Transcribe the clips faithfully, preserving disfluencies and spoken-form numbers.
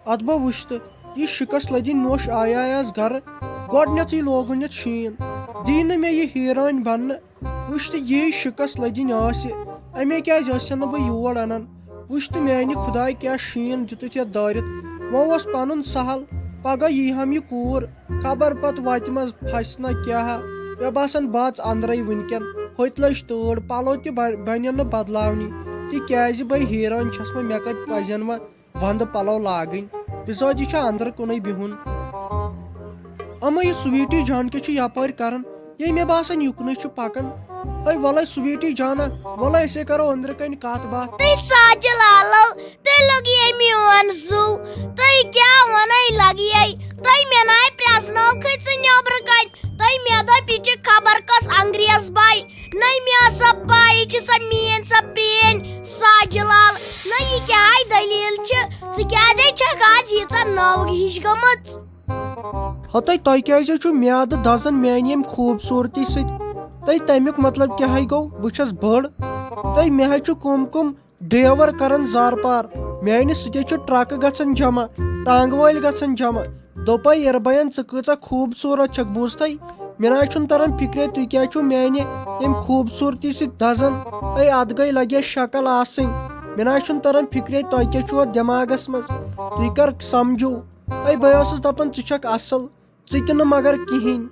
ادٕ بہٕ وٕچھتہٕ، یہِ شِکس لٔدِنۍ نوٚش آیایس گرٕ۔ گۄڈٕنیتھٕے لوگُن یتھ شیٖن، دی نہٕ مےٚ یہِ حیران بننہٕ۔ وٕچھتہٕ یی شِکس لٔدِنۍ آسہِ، امے کیازِ ٲسۍ نہٕ بہٕ یور انان؟ وٕچھتہٕ میانہِ خداے، کیاہ شیٖن دیُتُتھ یتھ دٲرِتھ۔ وۄنۍ اوس پنُن سہل، پگاہ یی ہم یہِ کوٗر، خبر پتہٕ وتہِ منٛز پھسہِ نہ کیاہ۔ مےٚ باسان بہٕ اژٕ اندرے وٕنکٮ۪ن۔ ہوٚتہِ لٔج تۭر، پلو تہِ بہ-، بنن نہٕ بدلاونی، تِکیازِ بے حیران چھس وۄنۍ، مےٚ کتہِ پزن وۄنۍ ونٛدٕ پلو لاگٕنۍ، بِزٲتی چھُ اندرٕ کُنُے بِہُن۔ اما یہِ سویٹی جان کیٛاہ چھُ یپٲرۍ کران، یے مےٚ باسان یُکنُے چھُ پکان۔ ہے ولے سویٹی جانا، ولے أسے کرو أنٛدرٕ کنہِ کتھ باتھ۔ تُہۍ ساجہِ لالو، تُہۍ لوٚگیے میون زُو، تُہۍ کیٛاہ ونان لگیے؟ تُہۍ مےٚ ناے پرٛزنٲوکھٕے ژٕ نیٚبرٕ کنہِ، تُہۍ مےٚ دوٚپ یہِ چھِ خبر کۄس انگریز باے۔ نہ مےٚ ٲس سۄ پاے، یہِ چھِ سۄ میٲنۍ سۄ پرٲنۍ ساجہِ لال۔ نہ یہِ کیٛاہ دٔلیٖل چھِ؟ ژٕ کیٛازے چھکھ آز ییٖژاہ نٔو ہِش گٔمٕژ؟ ہتَے تۄہہِ کیٛازِ چھُ میادٕ دزان میانہِ ییٚمہِ خوٗبصوٗرتی سۭتۍ؟ تۄہہِ تمیُک مطلب کیٛاہ گوٚو؟ بہٕ چھَس بٔڑ؟ تۄہہِ مےٚ حظ چھُ کُم کُم ڈریور کران زارپار، میانہِ سۭتۍ چھِ ٹرکہٕ گژھان جمع، ٹانگہٕ وٲلۍ گژھان جمع۔ دوٚپے اربعین، ژٕ کۭژاہ خوٗبصوٗرت چھکھ، بوٗزتھے؟ مےٚ نہ حظ چھُنہٕ تران فکرے، تُہۍ کیٛازِ چھِو میانہِ ییٚمہِ خوٗبصوٗرتی سۭتۍ دزان؟ اے، اتھ گٔے لگے شکل آسٕنۍ۔ مےٚ نہ حظ چھُنہٕ تران فکرے، تۄہہِ کیٛاہ چھُو اتھ دٮ۪ماغس منٛز؟ تُہۍ کر سمجھو؟ اے، بہٕ ٲسٕس دپان ژٕ چھکھ اصل، ژٕ تہِ نہٕ مگر کِہیٖنۍ۔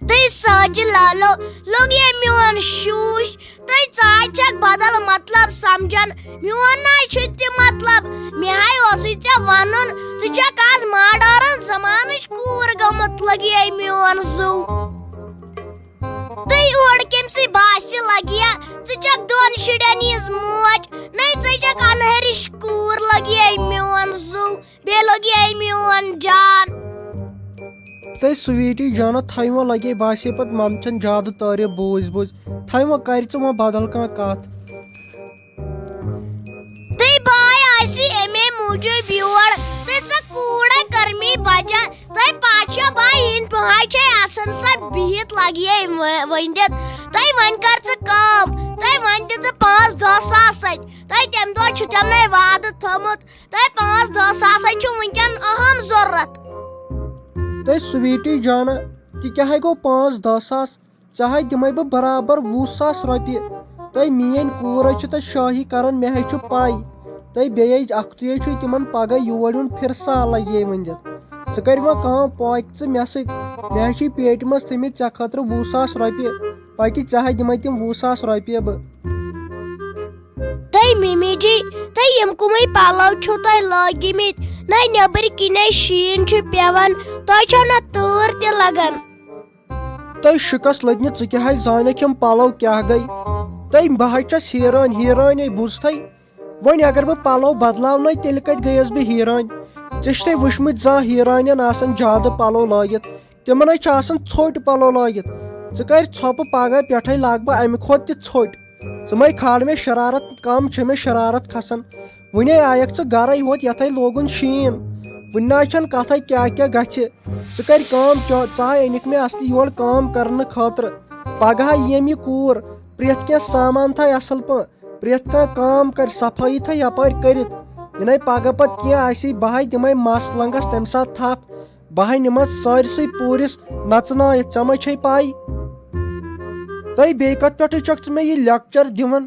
تُہۍ ساجہِ لالو، لوٚگ یے میون شوٗش۔ تُہۍ ژاے چھکھ بدل مطلب سمجھان، میون ناے چھُ تہِ مطلب۔ مےٚ ہاے اوسُے ژےٚ ونُن، ژٕ چھکھ آز ماڈٲرٕن زمانٕچ کوٗر گٔمٕژ، لوٚگ یے میون زُو۔ تُہۍ اورٕ کٔمۍ سٕے باسہِ لگیا، ژٕ چھکھ دۄن شُرٮ۪ن ہٕنٛز موج، نَے ژٕ چھکھ انہرِش کوٗر، لوٚگ یے میون زُو۔ بیٚیہِ لوٚگ یے میون جان۔ تہٕ سویٹی جانہ، تھایہِ وۄنۍ لگے باسے پتہٕ منٛدچھن زیادٕ تعریف بوٗزۍ بوٗزۍ۔ تھایہِ وۄنۍ کرِ ژٕ وۄنۍ بدل کانٛہہ کتھ۔ تہٕ بہٕ آسہِ امے موٗجوٗب یور، تہٕ سۄ کوٗر کٔرمٕے بجا۔ تہٕ پاچھا بھاے ہِنٛدۍ پٲٹھۍ چھے آسان سۄ بِہِتھ لگہِ یے و-، ؤنِتھ۔ تہٕ وۄنۍ کر ژٕ کٲم، تہٕ وۄنۍ دِ ژٕ پانٛژھ دہ ساس سۭتۍ۔ تہٕ تمہِ دۄہ چھُ تِمنے وعدٕ تھوٚمُت۔ تۄہہِ پانٛژھ دہ ساس ہے چھُ وٕنکٮ۪ن اہم ضروٗرت۔ تۄہہِ سویٹی جانہ، تہِ کیٛاہ ہے گوٚو پانٛژھ دہ ساس؟ ژےٚ ہے دِمے بہٕ برابر وُہ ساس رۄپیہِ۔ تۄہہِ میٛٲنۍ کوٗر ہے چھِ تۄہہِ شٲہی کران، مےٚ ہے چھُ پَے۔ تۄہہِ بیٚیہِ ہے اَکھتُے ہے چھُے تِمن پگاہ یور یُن، پھِرسا لگہِ ہے ؤنِتھ۔ ژٕ کر وۄنۍ کٲم، پٲکۍ ژٕ مےٚ سۭتۍ۔ مےٚ ہے چھُے پیٹہِ منٛز تھٲمٕتۍ ژےٚ خٲطرٕ وُہ ساس رۄپیہِ۔ پٔکِو، ژےٚ ہے دِمے تِم وُہ ساس رۄپیہِ بہٕ۔ تہٕ مِمی جی، تہٕ یِم کٕمٕے پلو چھِو تۄہہِ لٲگمٕتۍ؟ نہ نیٚبٕرۍ کِنے شیٖن چھُ پٮ۪وان، تۄہہِ چھو نہ تۭر تہِ لگان۔ تۄہہِ شِکس لٔدنہِ، ژٕ کیٛاہ ہے زانکھ یِم پلو کیٛاہ گٔے؟ تۄہہِ بہٕ ہے چھَس حیران، حیران ہے بوٗزتھٕے۔ وۄنۍ اگر بہٕ پلو بدلاونے، تیٚلہِ کتہِ گٔیَس بہٕ حیران؟ ژےٚ چھُے وٕچھمٕتۍ زانٛہہ حیرانٮ۪ن آسان زیادٕ پلو لٲگِتھ؟ تِمن ہے چھِ آسان ژھوٚٹۍ پلو لٲگِتھ۔ ژٕ کر ژھۄپہٕ، پگاہ پٮ۪ٹھے لاگہٕ بہٕ امہِ کھۄتہٕ تہِ ژھوٚٹۍ۔ ژٕ مے کھال مےٚ شرارت، کم چھِ مےٚ شرارت کھسان۔ وُنے آیکھ ژٕ گرے ہوت، یتھے لوگُن شیٖن۔ وُنہِ نہ چھنہٕ کتھے کیاہ کیاہ گژھِ۔ ژٕ کر کٲم، چا-، ژاے أنِکھ مےٚ اصلی یور کٲم کرنہٕ خٲطرٕ۔ پگہہ یِیَم یہِ کوٗر، پرٛٮ۪تھ کینٛہہ سامان تھایہِ اصل پٲٹھۍ، پرٛٮ۪تھ کانٛہہ کٲم کرِ، صفٲیی تھایہِ یپٲرۍ کٔرِتھ۔ یہِ نے پگہہ پتہٕ کینٛہہ آسی، بہٕ ہاے دِمے مس لنگس تمہِ ساتہٕ تھپھ۔ بہٕ ہاے نِمتھ سٲرسٕے پوٗرِس نژنٲیِتھ، ژےٚ ما چھے پَے؟ تہٕ بیٚیہِ کتھ پٮ۪ٹھٕے چھکھ ژٕ مےٚ یہِ لیکچر دِوان؟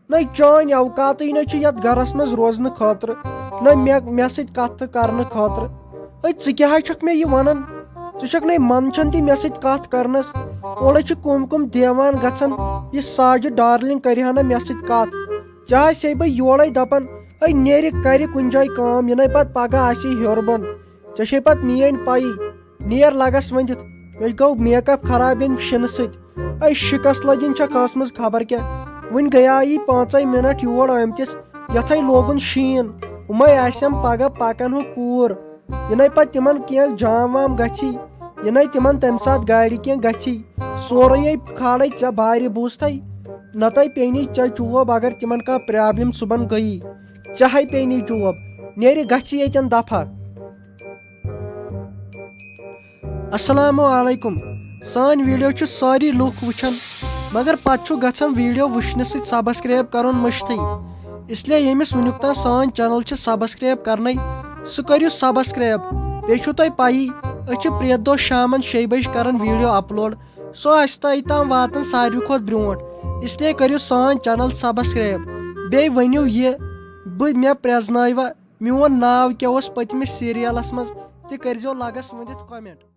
نہ چٲنۍ اوقاتٕے نہ چھِ یتھ گرس منٛز روزنہٕ خٲطرٕ، نہ مےٚ، مےٚ سۭتۍ کتھ کرنہٕ خٲطرٕ۔ ہے، ژٕ کیٛاہ حظ چھکھ مےٚ یہِ ونان؟ ژٕ چھکھ نَے منٛدچھان تہِ مےٚ سۭتۍ کتھ کرنس۔ اورے چھِ کُم کُم دیوان گژھان، یہِ ساجہِ ڈارلنگ کرِ ہا نہ مےٚ سۭتۍ کتھ۔ ژےٚ آسے بہٕ یورے دپان، ہے نیرِ کرِ کُنہِ جایہِ کٲم، یہِ نے پتہٕ پگاہ آسی ہیوٚر بۄن۔ ژےٚ چھے پتہٕ میٲنۍ پَیی، نیر لگس ؤنِتھ۔ مےٚ گوٚو میک اپ خراب ییٚمہِ شِنہٕ سۭتۍ۔ اے شِکس لٔجِنۍ چھےٚ کھٲژمٕژ خبر کیٛاہ۔ وُنہِ گٔیاے پانٛژے منٹ یور آمتِس، یتھے لوگُن شیٖن۔ وُمے آسٮ۪م پگاہ پکن ہُہ کوٗر۔ یہِ نے پتہٕ تِمن کینٛہہ جام وام گژھی، یہِ نے تِمن تمہِ ساتہٕ گاڑِ کینٛہہ گژھی۔ سورُے ہے کھالے ژےٚ بارِ، بوٗزتھے؟ نتہٕ پیٚیہِ نہٕ ژےٚ چوب اگر تِمن کانٛہہ پرابلم صُبحن گٔیی۔ ژےٚ ہے پیٚیہِ نہٕ چوب۔ نیرِ گژھِ ییٚتٮ۪ن دفعہ۔ السلام علیکم۔ سٲنۍ ویڈیو چھِ سٲری لوٗکھ وٕچھان، مگر پتہٕ چھُ گژھان ویڈیو وٕچھنہٕ سۭتۍ سبسکرایب کرُن مٔشتٕے۔ اس لیے ییٚمِس وٕنیُک تام سٲنۍ چینل چھِ سبسکرایب کرنَے، سُہ کٔرِو سبسکرایب۔ بیٚیہِ چھُو تۄہہِ پَیی، أسۍ چھِ پرٛٮ۪تھ دۄہ شامَن شیٚیہِ بجہِ کران ویڈیو اپلوڈ۔ سُہ آسہِ تۄہہِ تام واتان ساروی کھۄتہٕ برونٛٹھ۔ اس لیے کٔرِو سٲنۍ چینل سبسکرایب۔ بیٚیہِ ؤنِو یہِ، بہٕ، مےٚ پرٛزنٲیوا، میون ناو کیٛاہ اوس پٔتمِس سیریلس منٛز، تہِ کٔرۍزیو لگس ؤنِتھ کمنٹ۔